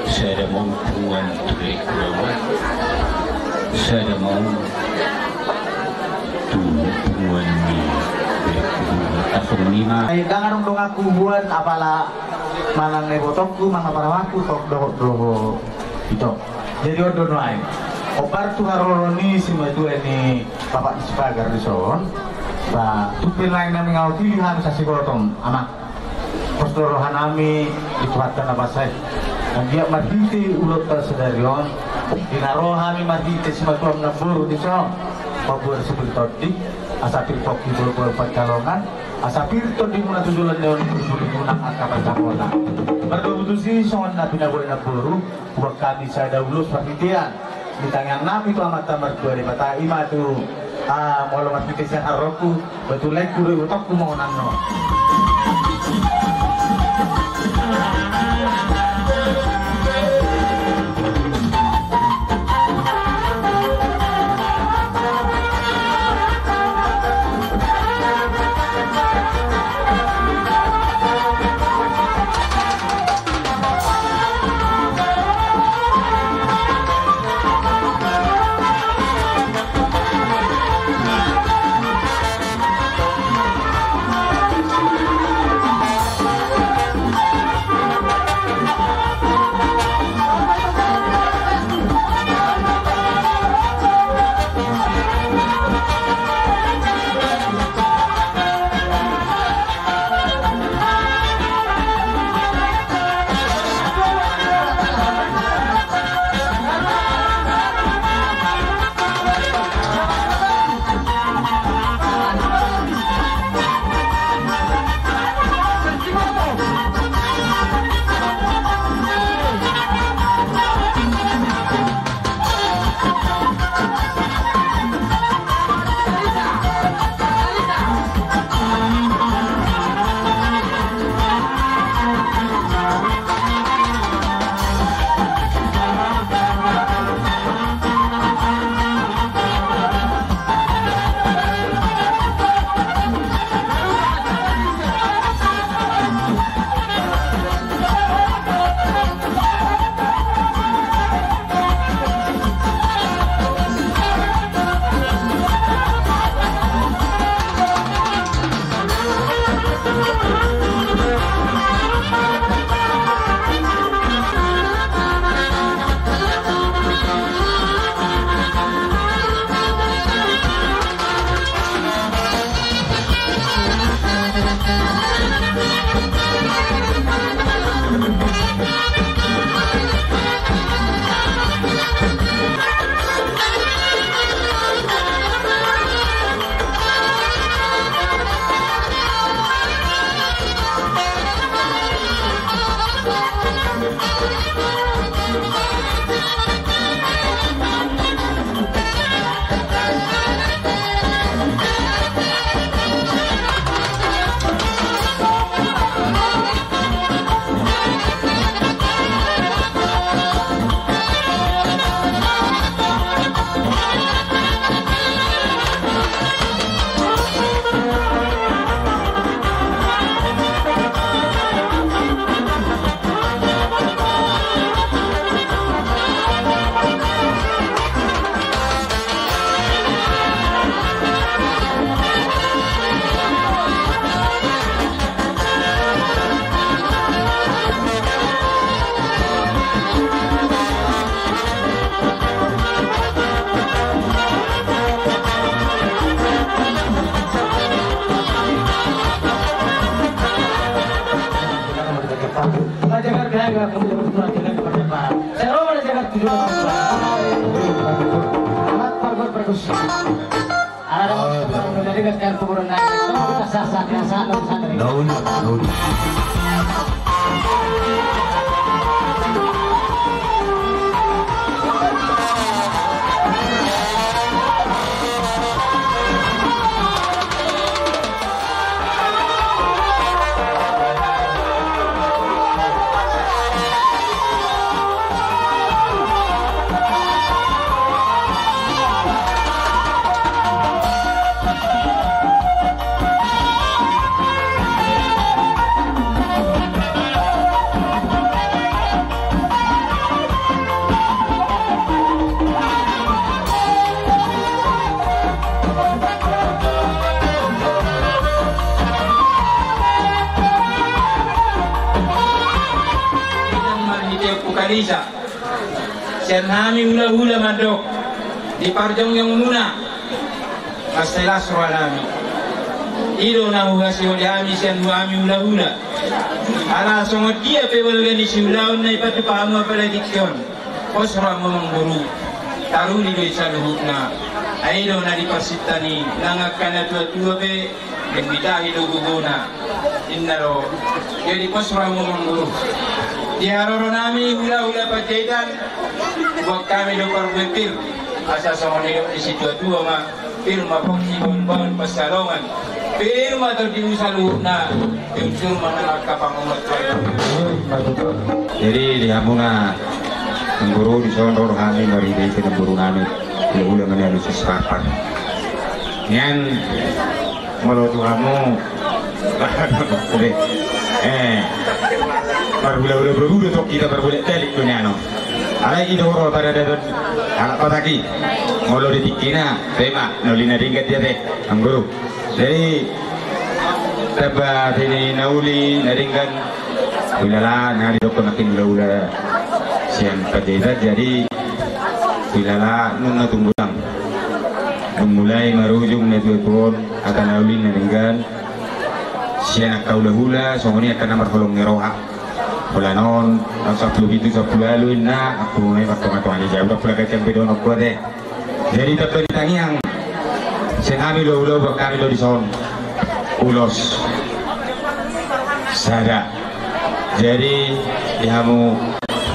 Sada ma on punguan tu laengku. Sada ma on tu punguan ni laengku. Tasong nima. Ai, ndang adong donganku buan apala manang na ibotongku, manang parumaenku, tok dohot dohot ito. Jadi on do nuaeng. Ombar tu haroro ni simatua ni Bapak ni Sipagar dison. Ba, tung pe naeng na mangawatili hami sasigotong, Amang. Pos do roha nami di Tuhanta na basa i. Anggiat marhite ulaonta sadari on, di na ro hami marhite simatuam namboru dison, paboa si Pir Tondi, asa pir pongki boru-boru Pansalongan, asa pir tondimuna tu joloan ni on, pir-pirimuna angka pansahona. Mardomu tusi songon na pinaboa ni namboru, huboan hami sada ulos parhitean ni tangiang nami tu Amanta Martua Debata, i ma tu, ah, molo marhite sian haroroku, ba tu laengku do ibotongku mangonang on. Ala jagar gaga kemudian bertuah dengan pertempatan. Saya roba ala jagar tujuh. Alat pargol perkusi. Ala ada dari gaskar kuburan naik. Kita sah-sah, kita sah, kita sah. Naun, naun. Marhite Ompu Kalisa, sian hami hulahula mandok di parjongjongmuna. Mansai las rohanami. I do na huhasiholi hami sian hami hulahula. Ala songon dia pe balga ni siulaon na ipatupa hamu apala tingki on. Pos rohamu manguru. Taruli do i saluhutna. Ai do na di parsinta ni nang angka na tuatua pe, dung ditahi do gogona. Inna do. Jadi pos rohamu manguru. Di haroronami hulahula Panjaitan, buat hami do parbue pir. Asa songon nidok ni situatua ma. Pir ma pongki, bangun-bangun pansalongan. Pir ma tondi saluhutna. Jujur ma nang angka pangumat. Jadi di hamuna, Amang Guru, dison ro hami marhite Amang Guru nami. Hulahula ma nian, alusi Siparpar. Nian molo tu hamu. Eh, marhulahula boru do tong hita, marbolak-balik do nian on. Alai i do ro paradaton halak Batak i. Molo di tingkina, pe ma na uli na denggan dia te, Amang Guru. Jadi tamba hata ni na uli na denggan. Hulala na didokkon nangkin hulahula sian Panjaitan, jadi hulala nunga tung godang. Dung mulai marujung na tuatua on, hata na uli na denggan. Sian angka hulahula songon i angka na marholong ni roha. Holan on, sampulu pitu, sampulu ualu inna, angku ma i martongatonga ni jabu, pola gancang pe dohonon ku ate. Jadi tamba ni tangiang sian hami hulahula, buat hami do dison ulos sada. Jadi di hamu,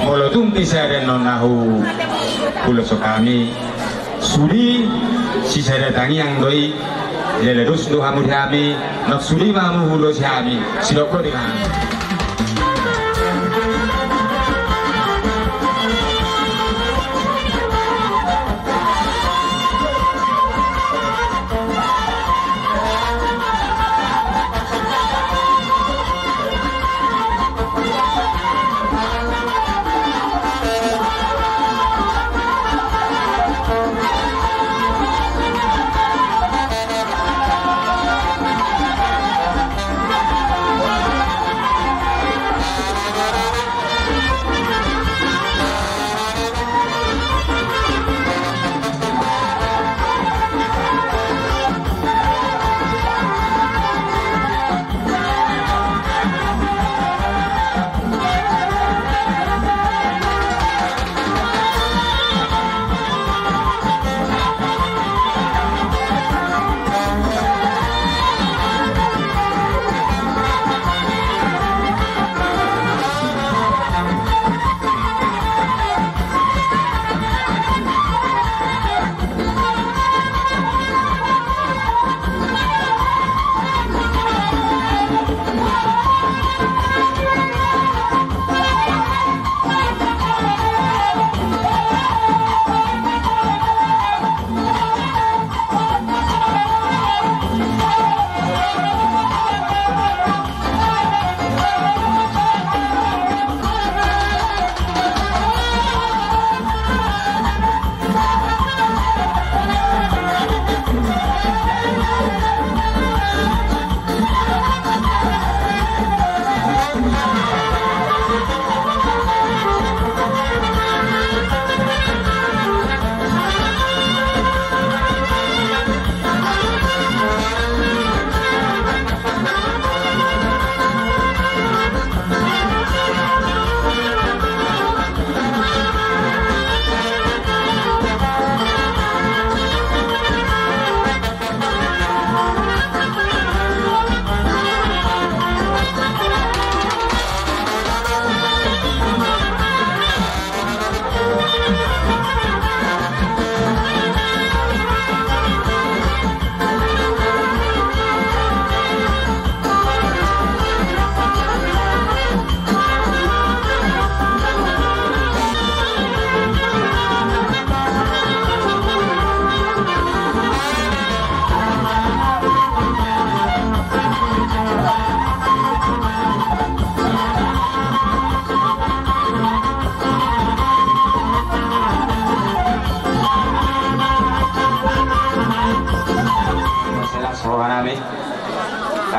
molo tung pe sada annon na huuloshon hami, sude sisada tangiang do i. Jala dos do hamu di hami, nang sude ma hamu huulosi hami. Sidok do di hami.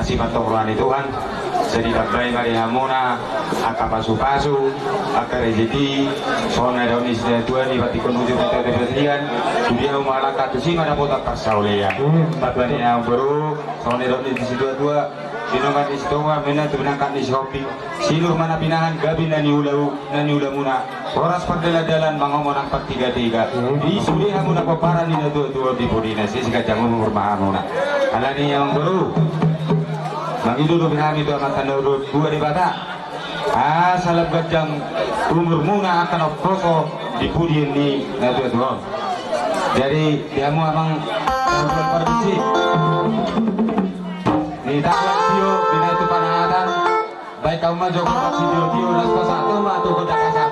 Sipatok roha ni Tuhan, sai ditambai ma di hamuna angka pasupasu, angka rejeki, songon na didok ni situatua, dipantikkon ujung ma tu hata batian, tu dia ma halak, tusi ma dapotan parsaulian. Bani amang boru, songon na didok ni situatua, binongan ni Sitonga, mena tu binangkat ni Sihombing, sinur ma na pinahan, gabe na niula, na niulamuna. Horas pardalandalan, mangomo nang partiga-tiga. Di sude hamuna pomparan ni natuatua on, di pudi na sisiganjang umur ma hamuna. Alani i amang boru, mangido dope hami tu Amanta na martua Debata, asa lam ganjang umurmuna angka na umposo di pudi ni natuatua on. Jadi di hamu amang, parmisi ni tanggal tio, binahen tu panahatan. Baik, hamu ma jolo marsidio-dio, laos pasahat ma tu gondang.